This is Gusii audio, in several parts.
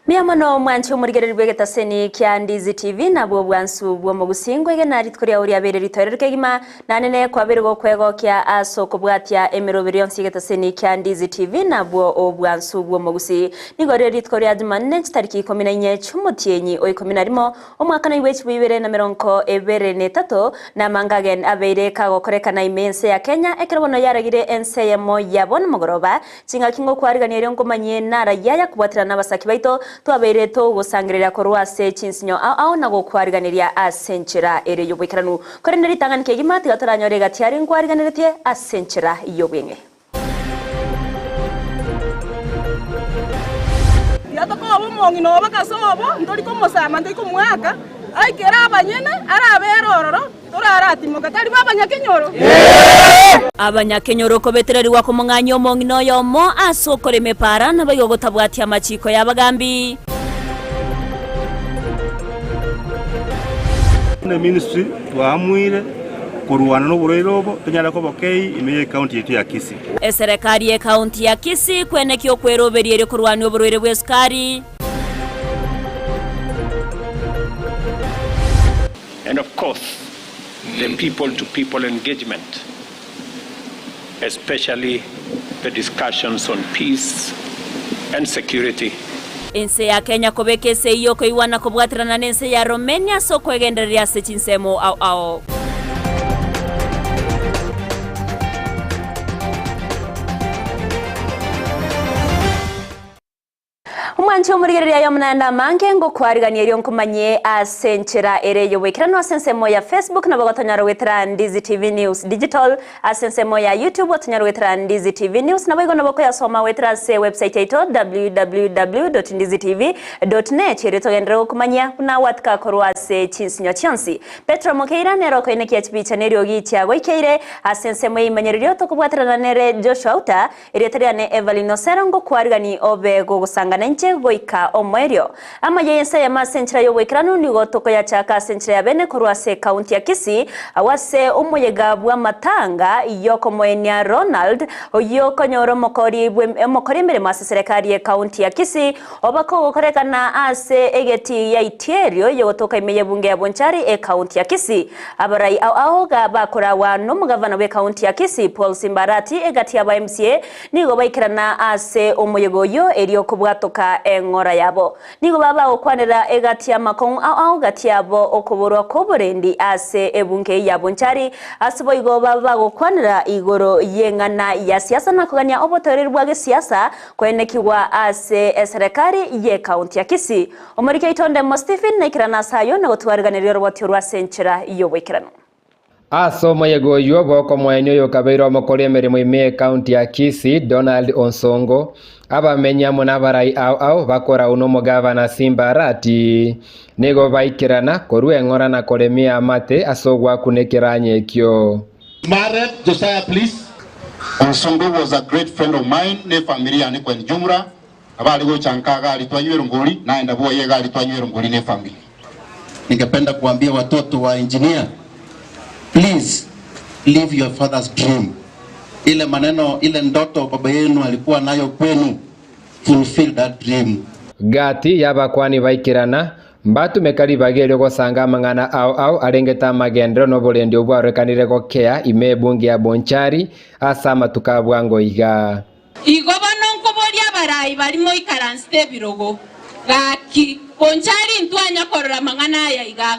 Mbuya mono mwanche omorigereria bw'egetaseni kia Ndizi TV nabwo obwansu bw'omogusii nkwegena rituko riao riabeire ritoereru kegima nanene kwabeire gokwegokia ase okobwatia emeroberi yonsi y'egetaseni kia Ndizi TV nabwo obwansu bw'omogusii. Nigo rire rituko ria Jumanne chitariki ikomi na inye chi'omotienyi o ikomi na rimo omwaka naigwe echibu ibere na merongo ebere na etato na amangagen abeire kagokorekana ime y'ense ya Kenya ekero bono yaragire ense eyemo yabo nomogoroba Chingaki ngokwarigania erio nkomanyie narayia aya kobwaterana nabasaki baito, twabeire togosangereria korwa ase chinsinyo ao ao na gokwariganeria ase enchera ere y'oboikeranu. Korende ritang'ani kegima tiga toranyore egati aria nkwariganeretie ase enchera y'obweng'e. Tiga tokoba omong'ina obo ase obo, ntori komosama, ntori komoaka, aikere abanyene, arabeere ororo. Toraratimoke, tari bo abanyakenyoro? Abanyakenyoro kobetererigwa komong'anyia omong'ina oyomo ase okorema epaara, naboigo gotabwatia amachiiko y'abagambi. Buna eministry twaamuire korwana noborwaire obo tonyare kobokei ime ye county yaito ya Kisii. Eserekari ye county ya Kisii kwenekia okweroberia erio korwania oborwaire bw'esukari. And of course the people to people engagement especially the discussions on peace and security. Ense ya Kenya kobeka esegi y'okoigwana kobwaterana n'ense ya Romania ase okwegendereria ase chinsemo ao ao. Omwanche omorigereria aye omonande amange ngokwarigania erio nkomanyie ase enchera ere ey'oboikeranu ase ensemo ya Facebook nabo gotonyara goetera Ndizi TV News Digital ase ensemo ya YouTube otonyara goetera Ndizi TV News naboigo nabo okoyasoma goetera ase website yaito www.ndizitv.net erio togenderere gokomanyia buna gwatika korwa ase chinsinyo chionsi. Petero Mokeira nere okoinekia chibicha neriogi chiagoikeire ase ensemo y'eimanyererio tokobwaterana nere Joshua Auta Erieta riane Evelyn Osero ngokwarigani obe gogosangana inche goika omoerio. Amaya y'ense eyemo ase enchera y'oboikeranu nigo tokoyachaka ase enchera ya bene korwa ase ekaunti ya Kisii agwo ase omoyega bw'amatanga y'okomoenia Ronald oyio okonyora omokori omokori emeremo ase serekari y'ekaunti ya Kisii oba kogokorekana ase egetii ya Itierio eyogotoka ime y'ebunge ya Bonchari ekaunti ya Kisii. Abarai ao ao ga bakoragwa nomogavana bw'ekaunti ya Kisii Paul Simba Arati egati y'aba MCA nigo baikerana ase omoyega oyio erio kobwatoka eng'ora yabo. Nigo baba bagokwanera egati y'amakong'u ao ao gati yabo okoborwa kw'oborendi ase ebunge ya Bonchari ase boigo baba bagokwanera igoro y'eng'ana ya siasa na kogania obotoereru bwa gesiasa koenekigwa ase eserekari y'ekaunti ya Kisii. Omoriki oito Ndemo Stephen naikerane ase ayio na gotwariganeria oroboti orwo ase enchera y'oboikeranu. Ase omoyega oyio bw'okomoenia oyokabeire omokori emeremo ime y'Ecounty ya Kisii, Donald Onsongo, abamenyi amo nabarai ao ao bakorau nomogavana Simba Arati, nigo baikerana korua eng'ora na koremia amate ase ogwakuna ekeranya ekio. Married Josiah please. Onsongo was a great friend of mine ne family yane kwa jumla Nabo are gocha nka gari twanywa erongori, naenda bwoye egari twanywa erongori ne family. Ningependa kuambia watoto wa engineer, please live your father's dream. Ile maneno, ile ndoto baba yenu alikuwa nayo kwenu, fulfill that dream. Gati y'abakuani baikerana, mbatumeka ribaga erio gosanga amang'ana ao ao arengete amagenderero na oborendi obwo bwarorekanire gokea ime ebunge ya Bonchari ase amatuko a bwango iga. Igo bono nkoboria abarai baria moikaransete ebirogo, Gaki, bonchari ntwanya korora amang'ana aya iga?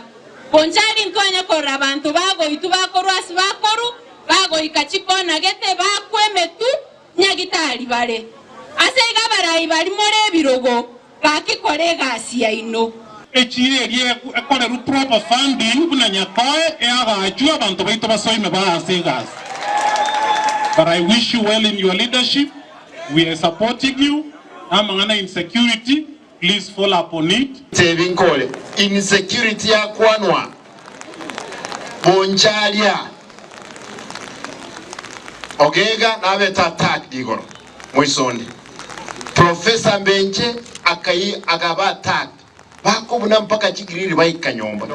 Bonchari ntwanya korora abanto bagoitwa bakorwa ase bakorwa, bagoika chikona gete, bakwa emetwe, nyagitari bare? Ase igo abarai baria more ebirogo, gaki kora egasi yaino. Echiira eria ekorerwe proper funding buna Nyakoe eagachwe abanto baito basoime baase egasi. But I wish you well in your leadership, we are supporting you, na amang'ana insecurity, please follow up on it. Tebi nkore, insecurity yakwanwa, boncharia, Ogega nabete attacked igoro moisonde. Professor Mbenche akai agaba attacked bakobuna mpaka chigiriri baika nyomba.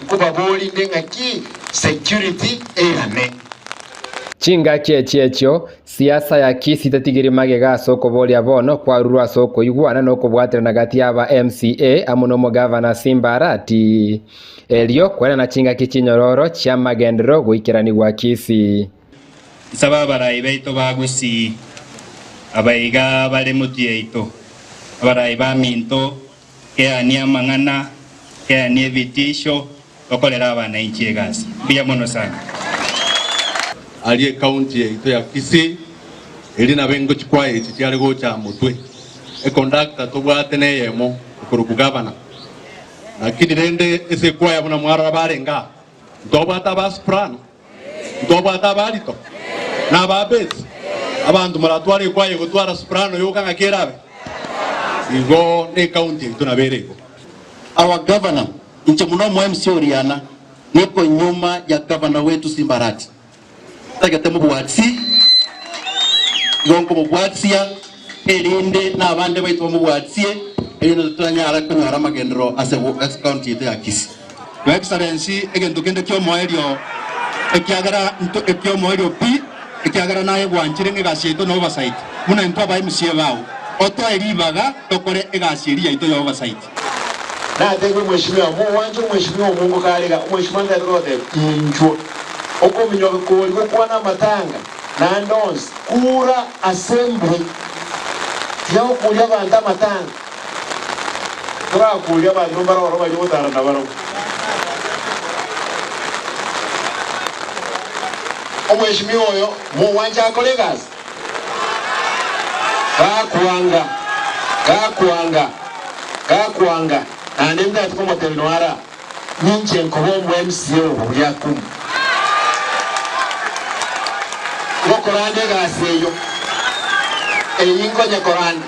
Nkobabori nde ng'aki security erame. Chingaki echi echio, siasa ya Kisii tetigiri magega ase okoboria bono kwarurwe ase okoigwana na okobwaterana gati y'aba MCA amo nomogavana Simba Arati, erio kwenana chingaki chinyororo chi'amagenderero goikeranigwa Kisii. Nsabe abarai baito ba Gusii, abaiga bare motwe yaito, abarai baminto, keania amang'ana, keania ebitisho, tokorere abanainchi egasi. Mbuya mono sana. Aria ecounty yaito ya Kisii, eria nabo engochi kwaya echi chiare gocha motwe. Econductor tobwate neyemo ekorokwa gavana. Lakini rende ase ekwaya buna mwarora barenge aa, ntobwate aba soprano, Ntobwate abarito, na ababesi, abanto moratware ekwaya egotwara soprano yoka ng'aki erabe? Igo necounty yaito nabo ere igo. Our governor, inche buna omo MC Oriana, niko nyuma ya governor wetu Simba Arati. Ntagete mobwatsie, igo nkomobwatsia erinde na abande baito bamobwatsie, erinde totanyare konyora amagenderero ase county yaito ya Kisii. Your Excellency, egento kende ki'omoerio, ekiagera nto eki'omoerio pi, ekiagera naye gwanchire ng'a egasi yaito na oversight, buna intwe aba MCA bao, otoe ribaga tokore egasi eria yaito ya oversight. Natebie omweshimiwa, Mogwancha omweshimiwa omongo kare iga, omweshimiwa ntaete goteba, Inchuo. Okominyoka koria gokwana amatanga, naende onsi, kura assembly, tiga gokuria abanto amatanga. Torakurie abanto mbare oro baria ogotara nabarabwo. Omweshimiwa oyo mogwancha akore egasi? Gakwanga, gakwanga, gakwanga, naende ntagete komotebia nonya ara, ninche nkoba omo MCA obo buya kumu. Ngokorande egasi eyio, eyio nkonyekorande.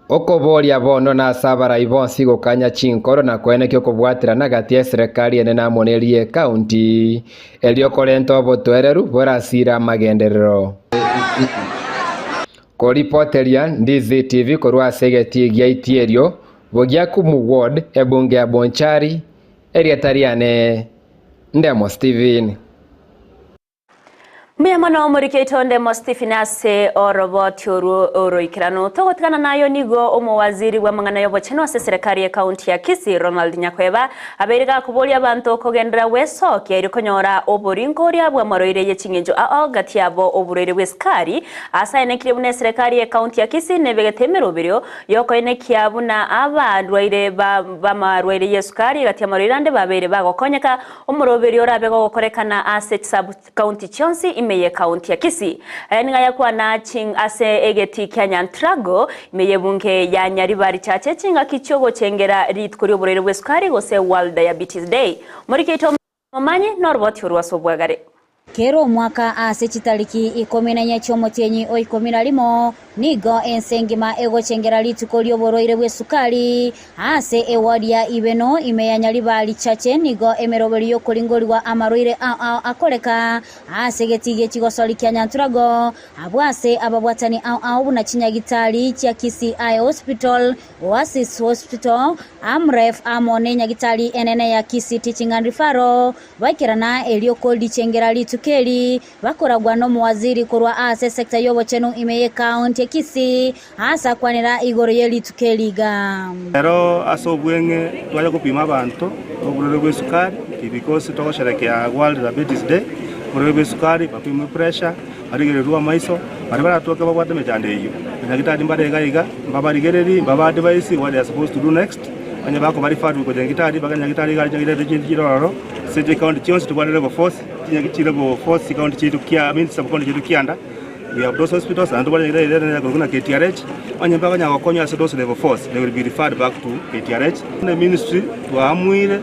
Okoboria bono nase abarai bonsi gokanya chinkoro na koenekia okobwaterana gati y'eserekari enene amo neria y'ecounty, erio korenta obotoereru borasire amagenderero. Koripoteria Ndizi TV korwa ase egetii gia Itierio, Bogiakumu Ward, ebunge ya Bonchari, erieta riane Ndemo Stephen. Mbuya mono omoriki oito Ndemo Stephen ase oroboti orwo oroikeranu. Togotigana nayo nigo omowaziri bw'amang'ana y'obochenu ase eserekari y'ecounty ya Kisii Ronald Nyakweba abeire gakoboria abanto kogenderera gwesokia erio konyora oboringo oria bw'amarwaire ye ching'encho ao gati yabo oborwaire bw'esukari ase aenekirie buna eserekari y'ecounty ya Kisii nebegete emeroberio y'okoenekia buna abarwaire b'amarwaire y'esukari gati y'amarwaire ande babeire bagokonyeka Omoroberio orabe gogokorekana ase chisub-county chionsi ime y'ecounty ya Kisii. Aya nigo ayakwana ching ase egetii kia Nyantrago ime y'ebunge ya Nyaribari Chache chingaki chiogochengera rituko ri'oborwaire bw'esukari gose World Diabetes Day. Morike oito omanye noroboti orwo ase obwagare. Kera omwaka ase chitariki ikomi na inye chi'omotienyi o ikomi na rimo, nigo ense engima egochengera rituko ri'oborwaire bw'esukari. Ase eward ya Ibeno, ime ya Nyaribari Chache, nigo emeroberi y'okoringorigwa amarwaire ao ao akoreka ase egetii gie chigosori kia Nyanturago, abwo ase ababwatani ao ao buna chinyagitari chia Kisii Eye Hospital, Oasis Hospital, Amref amo nenyagitari enene ya Kisii Teaching and Referral, Baikerana erio korichengera rituko eri, bakoragwa nomowaziri korwa ase esecta y'obochenu ime y'ecounty ya Kisii, aase akwanera igoro ye rituko eri iga. Ero ase obweng'e twacha gopima abanto oborwaire bwa esukari because togosherekea World Diabetes Day, oborwaire bwa esukari, bapimwe pressure, barigererwe amaiso, baria baratoke babwate emechando eyio. Abanyagitari mbare iga iga, mbabarigererie, mbaba advise what they are supposed to do next, onye bakoba referred gocha nyagitari, bagende nyagitari iga aria nyagitari chire ororo, ase chikaunti chionsi tobwate level four, chinyagi chire level four chikaunti chiaito kia I mean sub-county chiaito kianda, we have those hospitals naende tobwate nyagitari eria enene ekorokwa buna KTRH, onye mbakonyara gokonywa ase those level fours, they will be referred back to KTRH. Buna eministry twaamuire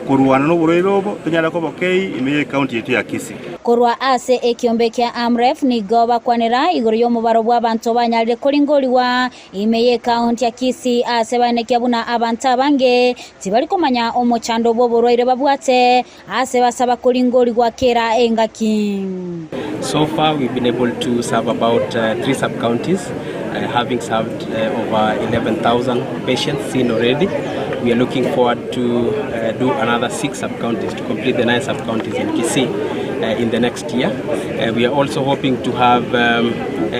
korwana noborwaire obo, tonyare kobokei ime ye county yaito ya Kisii. Korwa ase ekiombe kia Amref nigo bakwanera igoro y'omobaro bw'abanto banyarire koringorigwa ime y'ekaunti ya Kisii ase baenekia buna abanto abange tibari komanya omochando bw'oborwaire babwate ase basaba koringorigwa kera engaki. So far we've been able to serve about 3 sub-counties, having served over 11,000 patients seen already. We are looking forward to do another 6 sub-counties to complete the 9 sub-counties in Kisii. in the next year. We are also hoping to have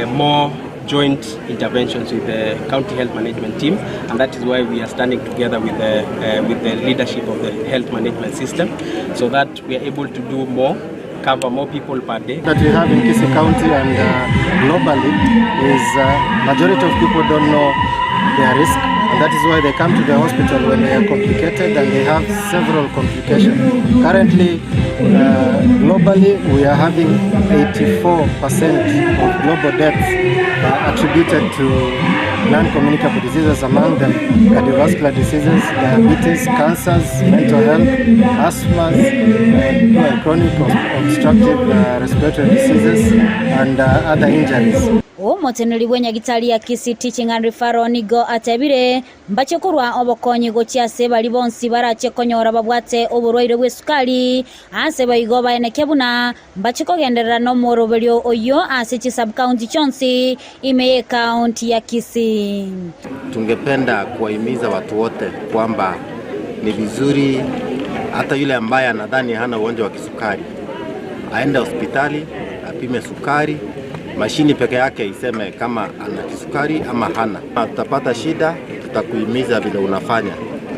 more joint interventions with the county health management team and that is why we are standing together with the, with the leadership of the health management system so that we are able to do more cover more people per day. That we have in Kisii County and globally is majority of people don't know their risk and that is why they come to the hospital when they are complicated and they have several complications. Currently, globally, we are having 84% of global deaths attributed to non-communicable diseases, among them cardiovascular diseases, diabetes, cancers, mental health, asthma, chronic obstructive respiratory diseases, and other injuries. Omoteneneri bw'enyagitari ya Kisii Teaching and Referral nigo atebire, Mbache korwa obokonyi gochia ase baria bonsi barache konyora babwate oborwaire bw'esukari, ase boigo baeneke buna mbache kogenderera nomoroberio oyio ase chisub-county chionsi ime y'ecounty ya Kisii. Tungependa kuwahimiza watu wote kwamba ni vizuri hata yule ambaye anadhani hana ugonjwa wa kisukari aende hospitali apime sukari, mashini peke yake iseme kama ana kisukari ama hana. Tutapata shida, tutakuhimiza vile unafanya.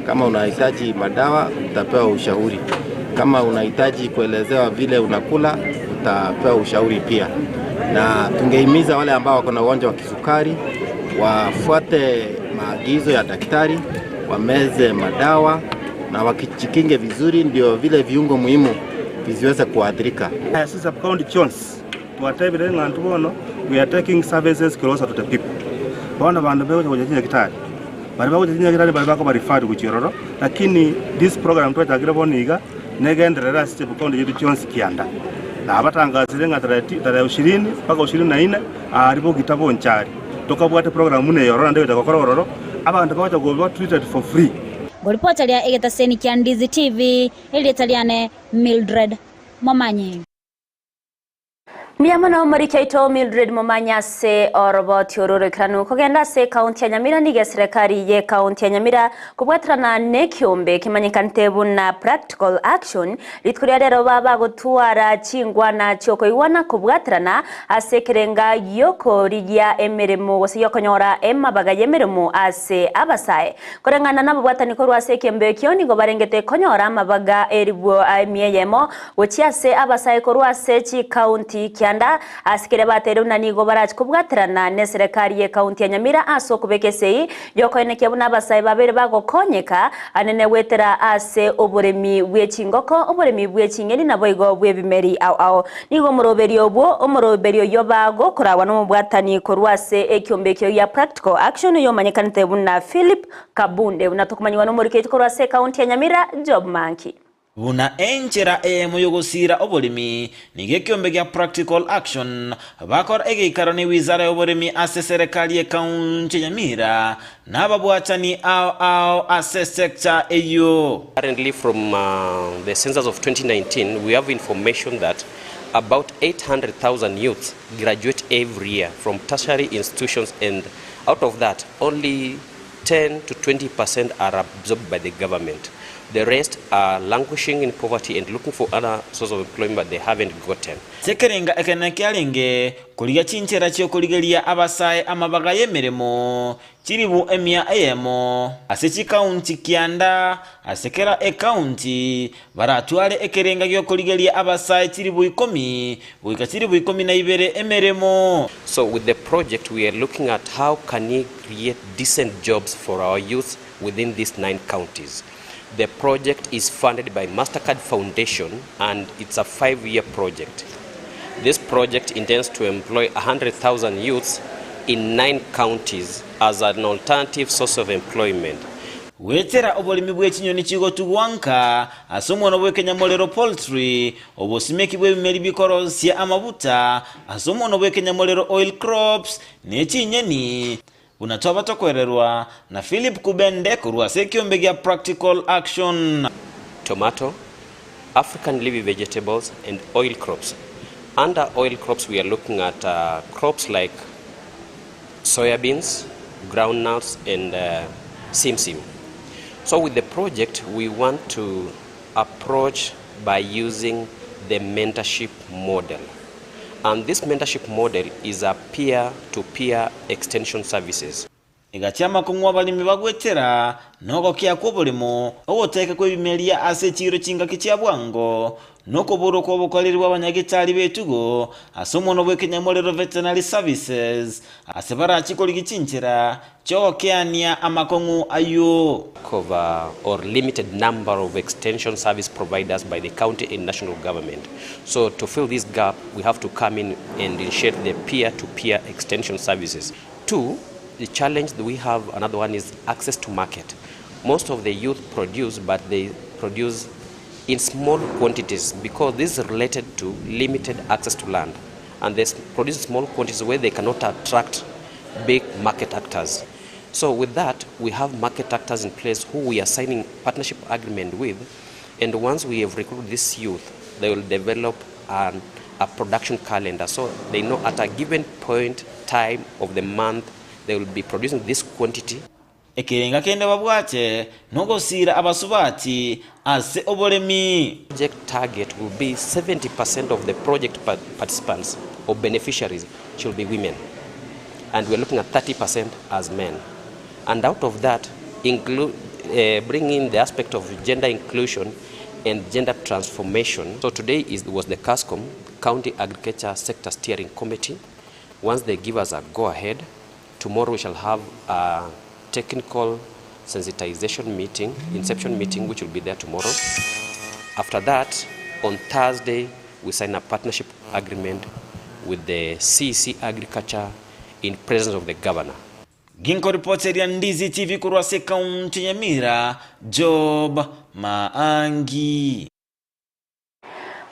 Kama unahitaji madawa utapewa ushauri, kama unahitaji kuelezewa vile unakula utapewa ushauri pia. Na tungehimiza wale ambao wako na ugonjwa wa kisukari wafuate maagizo ya daktari, wameze madawa na wakijikinge vizuri, ndio vile viungo muhimu visiweze kuathirika. Ase sub-county chionsi twatebire ng'a intwe bono we are taking services closer to the people. Bono abanto begocha gocha chinyagitari, baria bagocha chinyagitari baria bakoba referred gochia ororo, lakini this program twachakire bono iga negenderere ase sub-county chiaito chionsi kianda. Nabatangasire ng'a tarehe ti tarehe ishirini mpaka ishirini na nne aria bogita bonchari tokabwate program buna eye ororo naende egocha gokora ororo, abanto bagocha koba treated for free. Ngoripota ria egetaseni kia Ndizi TV, erieta riane Mildred Momanyi. Mbuya mono omoriki oito Mildred Momanyi ase oroboti oro oroikeranu kogenda ase ekaunti ya Nyamira nigo eserekari ye ekaunti ya Nyamira kobwaterana nekiombe kemanyekanete buna Practical Action rituko ria rero babagotwara chingwana chiokoigwana kobwaterana ase ekerenga giokorigia emeremo gose giokonyora emabaga yemeremo ase abasae. Koreng'ana nababwatani korwa ase ekiombe ekio nigo barengete konyora amabaga eribwo emia eyemo gochia ase abasae korwa ase chikaunti kianda ase keria bateire buna nigo barachi kobwaterana neserekari y'ekaunti ya Nyamira ase okobeka esegi yokoenekia buna abasae babere bagokonyeka anene goetera ase oboremi bwe chingoko, oboremi bwe ching'eni naboigo bw'ebimeri ao ao. Nigo omoroberio obwo omoroberio oyio bagokoragwa nomobwatani korwa ase ekiombe ekio gia Practical Action oyomanyekanete buna Philip Kabunde buna tokomanyigwa nomoriketi korwa ase ekaunti ya Nyamira Job Manki. Buna enchera eyemo y'ogosiira oboremi, nigo ekiombe gia Practical Action bakora egeikaro ne wizara y'oboremi ase serekari y'ekaunti ya Nyamira na ababwatani ao ao ase sector eyio. Currently from the census of 2019 we have information that about 800,000 youths graduate every year from tertiary institutions and out of that only 10 to 20 percent are absorbed by the government. The rest are languishing in poverty and looking for other source of employment but they haven't gotten. Ase ekerenga ekenene kiarenge korigia chinchera chi'okorigeria abasae amabaga y'emeremo chilifu emia eyemo ase chikaunti kianda ase kera ekaunti baratware ekerenga gi'okorigeria abasae chilifu ikomi goika chilifu ikomi na ibere emeremo. So with the project we are looking at how can we create decent jobs for our youth within these 9 counties. The project is funded by Mastercard Foundation and it's a 5-year project. This project intends to employ 100,000 youths in 9 counties as an alternative source of employment. Goetera oboremi bwe chinyoni chigotugwa nka ase omwana bw'ekenyamorero poultry, obosimeki bw'ebimeri bikorosia amabuta ase omwana bw'ekenyamorero oil crops, ne chinyeni buna twaba tokwererwa na Philip Kubende korwa ase ekiombe gia Practical Action. Tomato, African leafy vegetables and oil crops. Under oil crops we are looking at crops like soya beans, groundnuts and simsim. So with the project we want to approach by using the mentorship model. And this mentorship model is a peer-to-peer extension services. Egachia amakong'u abaremi bagwetera, na ogokia kw'oboremo, ogoteka kw'ebimeria ase echiiro chingaki chia bwango, na okoborwa kw'obokoreri bw'abanyagetari b'etugo ase omonwa bw'ekenyamorero Veterinary Services, ase barachie korigia chinchera chi'ogokeania amakong'u ayio. Of or limited number of extension service providers by the county and national government. So to fill this gap, we have to come in and initiate the peer-to-peer extension services. Two, the challenge that we have, another one is access to market. Most of the youth produce, but they produce in small quantities because this is related to limited access to land. And they produce small quantities where they cannot attract big market actors. So with that, we have market actors in place who we are signing partnership agreement with. And once we have recruited this youth, they will develop an, a production calendar. So they know at a given point, time of the month, they will be producing this quantity. Ekerenga kende babwate nogosiira abasubati ase oboremi. Project target will be 70% of the project participants or beneficiaries should be women. And we're looking at 30% as men. And out of that, include, bring in the aspect of gender inclusion and gender transformation. So today is, was the CASCOM, County Agriculture Sector Steering Committee. Once they give us a go-ahead, tomorrow we shall have a technical sensitization meeting, inception meeting, which will be there tomorrow. After that, on Thursday, we sign a partnership agreement with the CEC Agriculture in presence of the governor. Ginkoripoteria Ndizi TV korwa ase ekaunti ya Nyamira, Job Maangi.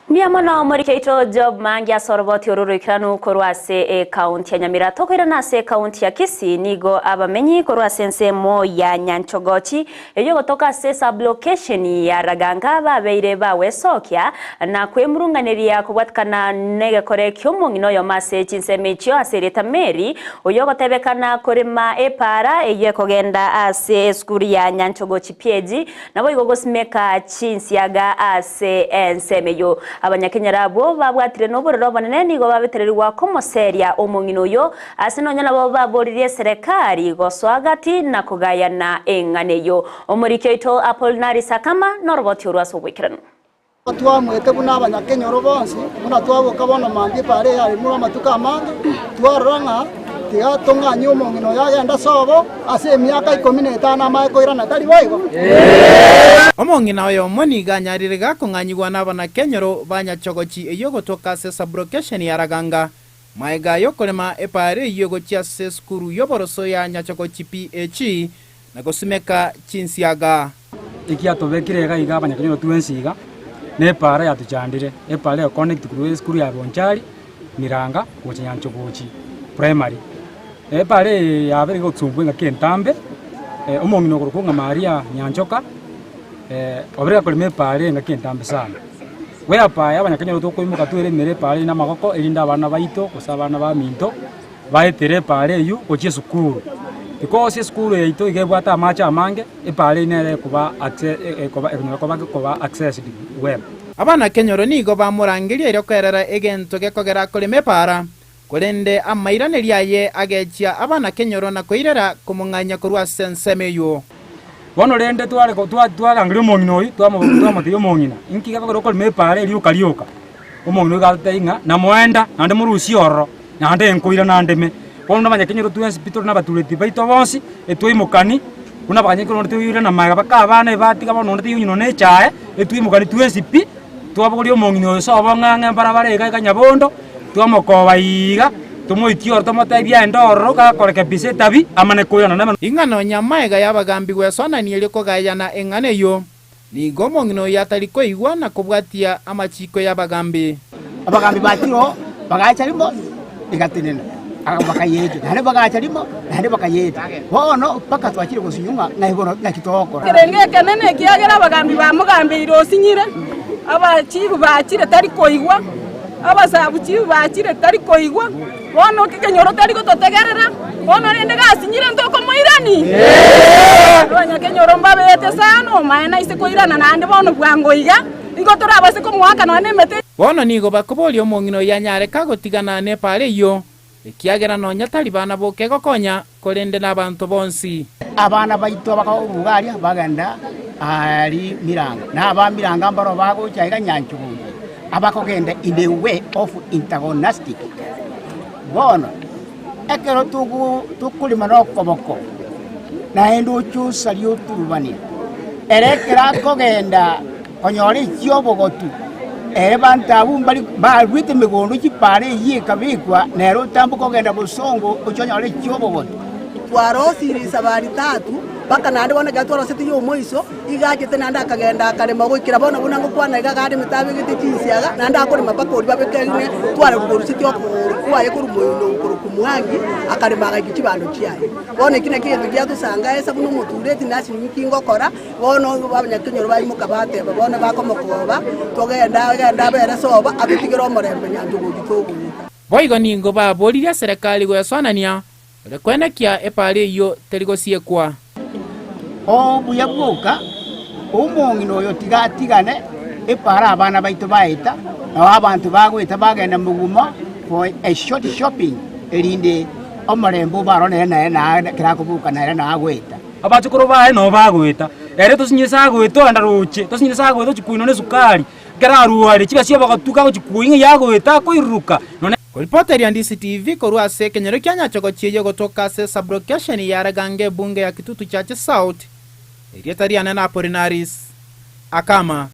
Mbuya mono omorikeito Job Maangi ase oroboti oro roikeranu korwa ase ekaunti ya Nyamira. Tokoirana ase ekaunti ya Kisii nigo abamenyi korwa ase ensemo ya Nyanchogochi eyo gotoka ase sublocation ya Raganga babeire bawesokia na kwemurunganeria kobwatikana negekore ki'omong'ina oyomo ase chinsemo echio ase erieta Mary oyo ogotebekana korema epara eyo ekogenda ase esukuru ya Nyanchogochi PAG nabo igo gosimeka chinsiaga ase ensemo eyo. Abanyakenyoro abwo babwatire nobororo obonene nigo babetererigwa komoseria omong'ina oyo ase nonya nabo baboririe eserekari gosoa gati na kogayana eng'ana eyo. Omoriki oito Apolinari Sakama noroboti orwo ase oboikeranu. Twamwete buna abanyakenyoro bonsi, buna twaboka bono mambia epara eye aremure amatuko amange, twarora ng'a tiga tong'anyie omong'ina oyo agende sobo ase emiaka ikomi na etano amaye koirana, tari boigo? Omong'ina oyomo nigo anyarire gakong'anyigwa n'abanakenyoro ba Nyachogochi eyio gotoka ase sublocation ya Raganga, maega y'okorema epara eyio gochia ase esukuru y'oboroso ya Nyachogochi PAG na gosimeka chinsiaga. Ekiatobekire iga iga abanyakenyoro twensi iga, na epara yatochandire, epara ego connect korwa esukuru ya Bonchari, Miranga, gocha Nyanchogochi primary. Epara eye yabeire gosumbua engaki entambe, omong'ina okorokwa ng'a Maria Nyanchoka, obeire gakorema epara eye engaki entambe sana. Whereby abanyakenyoro tokoimoka tweremere epara eye na amagoko erinde abana baito gose abana baminto, baetere epaara eyio gochia esukuru, because esukuru yaito iga ebwate amache amange, epaara eyio nere ekoba acce ekoba ekonyara koba koba accessed well. Abanakenyoro nigo bamorangeria erio koerera egento gekogera korema epaara, korende amairanerio aye agechia abanakenyoro na koirera komong'anya korwa ase ensemo eyio. Bono rende tware twa twarangeria omong'ina oyio, twamo twamotebia omong'ina, inki gekogera okorema epaara eria rioka rioka? Omong'ina oyio agatotebia ng'a namoenda naende morusie ororo. Naende nkoira nandeme. Bono nabanyakenyoro twensi pi tore nabatureti baito bonsi, etwaimokani, buna abanyakenyoro onde toyoira na magega mpaka abana ebatiga bono onde taiyo nonya echae, etwaimokani twensi pi, twabogoria omong'ina oyo sobo ng'a ang'e mbarabara iga iga nyabondo, twamokoba iga, tomoitie ororo tomotebie aende ororo gakorekebisa etabi, amane koirana nebe. Ing'a nonya amaega y'abagambi gwesonania erio kogayana eng'ana eyio, Nigo omong'ina oyo atari koigwa na kobwatia amachiiko y'abagambi. Abagambi ba Tiro bagacha rimo, egatenena, bakayeetia, naende bagacha rimo, naende bakayeetia. Bono mpaka twachire gosinywa ng'a ng'ai bono naki togokora. Ekerengo ekenene ekiagera abagambi bamogambeire osinyire, abachifu bachire tari koigwa, abasabuchifu bachire tari koigwa. Bono ekenyoro tari gototegerera, bono rende gasinyire ntokomoirani? Abanyakenyoro mbabete sana omaene aise koirana naende bono bwango iga. Nigo torabase komoaka nonya nemete. Bono nigo bakoboria omong'ina oyio anyare kagotigana nepaara eyio, ekiagera nonya tari bana boka egokonya, korende nabanto bonsi. Abana baito bakaruga aria, bagenda aria Miranga, na aba Miranga mbarabwo bagocha aiga Nyanchugundi, abakogenda in a way of antagonistic. Bono ekero tokorema nokoboko, naende oche osarie oturubanie, ere ekero akogenda konyora echi'obogotu, ere banto abwo mbari baruete megondo chipara eyio ekabekwa, nere otamboka ogenda bosongo oche onyore echi'obogotu. Twarosirie isabari tatu, mpaka naende bono ekero twarosetie ya omoiso, iga achete naende akagenda akarema goikera bono buna ngokwana iga iga aremete abegete chinsiaga, naende akorema mpaka oria babeke tware korusetie okogoro kwaye korwa moino korokwa Mwangi, akarema agaikia chibando chiaye. Bono eki nakio egento giatosangaesa buna omotureti nase inki ngokora, bono abanyakenyoro baimoka bateba bono bakomokoba, togende agende abere sobo atotigere omorembe nyancha ogochi togoeta. Boigo nigo baboririe eserekari goesoanania Ore kwenekia epaara eyio teri gosiekwa. Obuya bwoka, omong'ina oyo tiga atigane epaara abana baito baeta, nao abanto bagoeta bagenda moguma for a short shopping, erinde omorembe obe aro nere naye na ekero akoboka nere nao agoeta. Abachokoro baye nao bagoeta, ere tosinyire ase agoeta ogenda roche, tosinyire ase agoeta ochia koinwa na esukari, ekero arwarire chibesa chi'obogotu agochia koinywa eyio agoeta akoiruruka nonye. Koripoteria DCTV korwa ase ekenyoro kia Nyachogochi eyio gotoka ase Sub-location ya Ragange ebunge ya Kitutu Church South, erieta riane na Apolinaris Akama.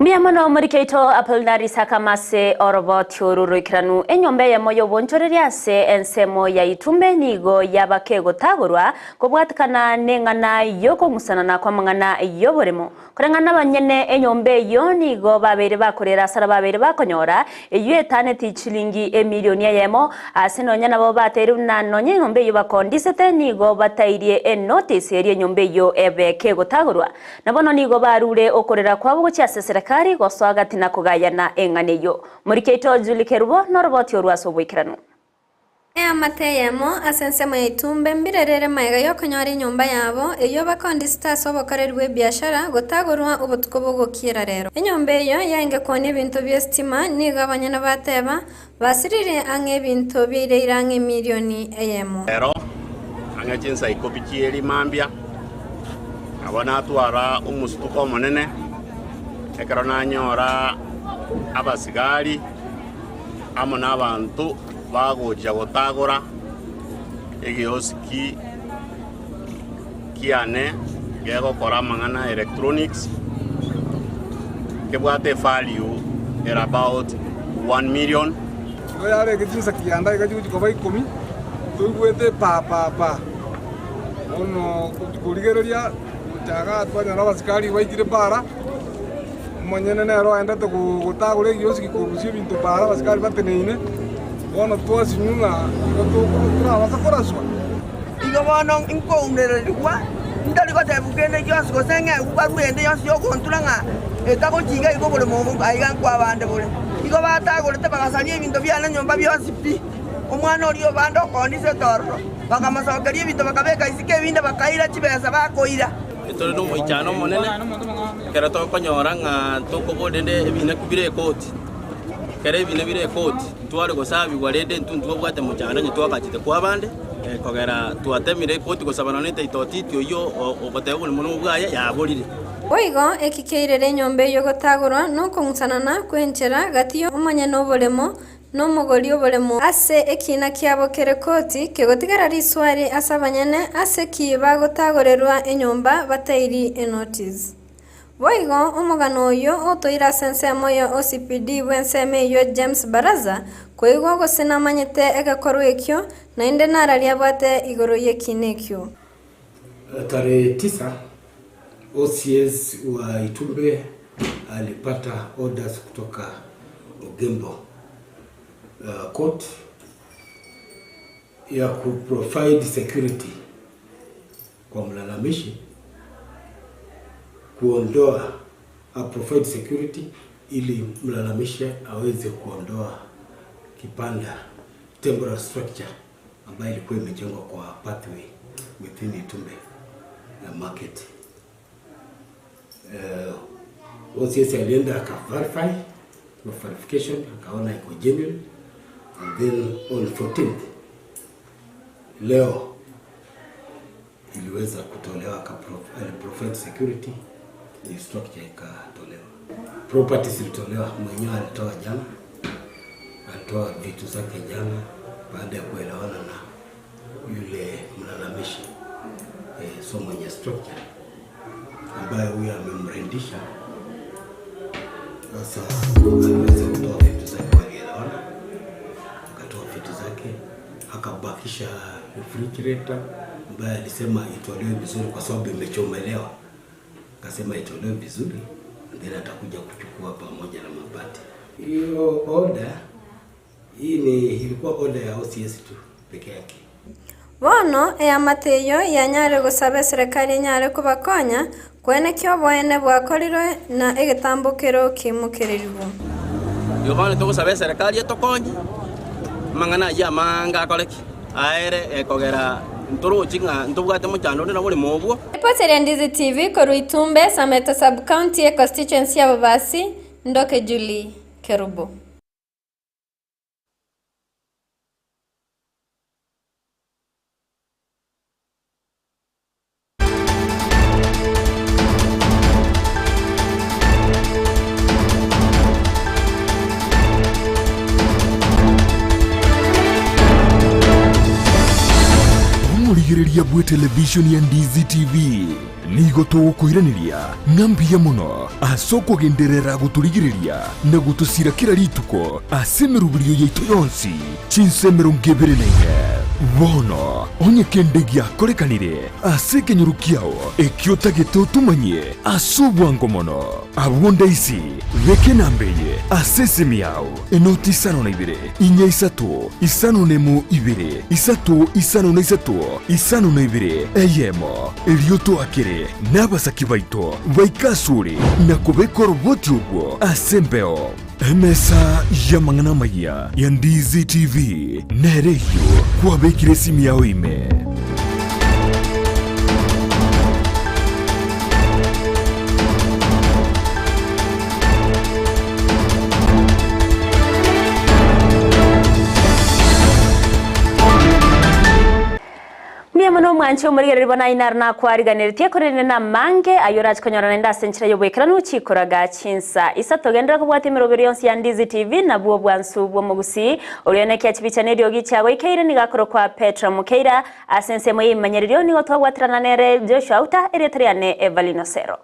Mbuya mono omoriki oito Apolinaris Akama ase oroboti oru roikeranu. Enyomba eyemo y'obonchoreria ase ensemo ya Itumbe nigo yaba kegotagorwa kobwatikana neng'ana y'okong'usanana kw'amang'ana y'oboremo. Koreng'ana nabanyene enyomba eyio nigo babeire bakorera asara babeire bakonyora, eyio etaneti chilingi emilioni eyemo, ase nonya nabo bateire buna nonya enyomba eyio bakondisete nigo batairie enotice eria enyomba eyio ebe kegotagorwa. Na bono nigo barure okorera kwabo gochia ase eserekari gosoa gati na kogayana eng'ana eyio. Morikeito Julie Kerubo noroboti orwo ase oboikeranu. Eamate eyemo ase ensemo ya itumbe mbirerere magega y'okonyora enyomba yabo, eyio bakondisete ase obokoreri bw'ebiashara gotagorwa obotuko bw'ogokiera rero. Enyomba eyio yaenge koonia ebinto bi'esitima, nigo abanyene bateba, basiririe ang'e ebinto biaireire ang'e emilioni eyemo. Rero, ang'e chinsa ikomi chi'eeri mambia, nabo natwara omosutuko omonene, ekero nanyora abasigari amo nabanto bagochia gotagora egeosiki kiane gegokora amang'ana electronics, kebwate evalue ere about one million. Igo yarenge chinsa kianda iga chigochia koba ikomi, toigwete pa pa pa. Bono gochia korigereria, gocha igaa twanyora abasikari baikire para, Omonyene nere oendete gotagora egiosiki korusia ebinto para abasikari bateneine, bono twasinywa ng'a igo torabase koraswa. Igo bono nkounererigwa, ntari gotebigwa kende gionsi, gose ng'egwe barua ende yonsi y'ogontura ng'a etagochiga igo oboremo obo aiga nkwabande bore. Igo batagorete bagasaria ebinto biane nyomba bionsi pi. Omwana oria obande okoondisa etororo, bakamosokeria ebinto bakabeka isiko ebinde bakaira chibesa bakoira. Tore nomoichano omonene ekero tokonyora ng'a tokoboria rende ebina bire ekoti, ekero ebina bire ekoti ntware gosabigwa rende intwe ntwabwate mochando onye twagachete kwa abande kogera twatemire ekoti gosaba nonya ne title deed oywo ogoteba oborimo nobwaye yaborire. Boigo eki keirere enyomba eyio gotagorwa nokong'usanana kw'enchera gati y'omonyene oboremo Nomogori oboremo ase ekiina kiabo kere koti, kegotigara riswari ase abanyene ase ki bagotagorerwa enyomba batairi enotice. Boigo omogano oyio otoire ase ensemo ya OCPD bw'ensemo eyio James Baraza koigwa gose namanyete egekorwa ekio naende nararia abwate igoro y'ekiina ekio. Tarehe tisa OCS wa Itumbe alipata orders kutoka Ogembo court ya ku provide security kwa mlalamishi kuondoa a provide security ili mlalamishi aweze kuondoa kipanda temporary structure ambayo ilikuwa imejengwa kwa pathway within Itumbe market. OCS alienda aka verify kwa verification akaona iko genuine and then on 14th leo iliweza kutolewa, provide security the structure ikatolewa. Properties ilitolewa, mwenyewe alitoa jana, alitoa vitu zake jana baada ya kuelewana na yule mlalamishi so mwenye structure ambaye huyo amemrendisha. Sasa aliweza kutoa vitu zake, walielewana, akatoa vitu zake, akabakisha refrigerator ambaye alisema itolewe vizuri kwa sababu imechomelewa, akasema itolewe vizuri then atakuja kuchukua pamoja na mabati. Hiyo order hii ni ilikuwa order ya OCS tu peke yake. Bono eamate eyo yanyare gosaba eserekari enyare kobakonya kwenekia oboene bwakorirwe na egetambo kero kiimokererigwe. Igo bono togosaba eserekari etokonye, amang'ana aywo amange akore ki? Aere ekogera ntorochi ng'a ntobwate mochando onde nabo orimo obwo. Ripoti eria Ndizi TV korwa Itumbe, Sameta Sub-county, econstituency ya Bobasi, Ndoke Julie Kerubo. Omorigereria bw'etelevishoni ya Ndizi TV nigo togokoiraneria ng'a mbuya mono ase okogenderera gotorigereria na gotosira kera rituko ase emeroberio yaito yonsi chinsa emerongo ebere na ine. Bono onye kende giakorekanire ase ekenyoro kiao ekio otagete otomanyie ase obwango mono, abwo ndaisi beka enamba eye ase esimi yao, enoti isano na ibere, inya isato, isano na emo ibere, isato isano na isato, isano na ibere, eyemo. Erio toakere nabasaki baito baike asore na kobeka oroboti orwo ase embeo. Emesa y'amang'ana amayia ya Ndizi TV nere eyio kwabekire esimi yao ime. Mbuya mono omwanche omorigereria bono aye naro nakwariganeretie, korende namange ayio orache konyora naende ase enchera y'oboikeranu chikoraga chinsa isato. Genderera kobwatia emeroberi yonsi ya Ndizi TV nabwo obwansu bw'omogusii oria one ekia chibicha na eriogi chiagoikeire nigo akorokwa Petro Mokeira ase ensemo y'ebimanyererio nigo twabwaterana nere Joshua Auta erieta riane Evelyn Osero.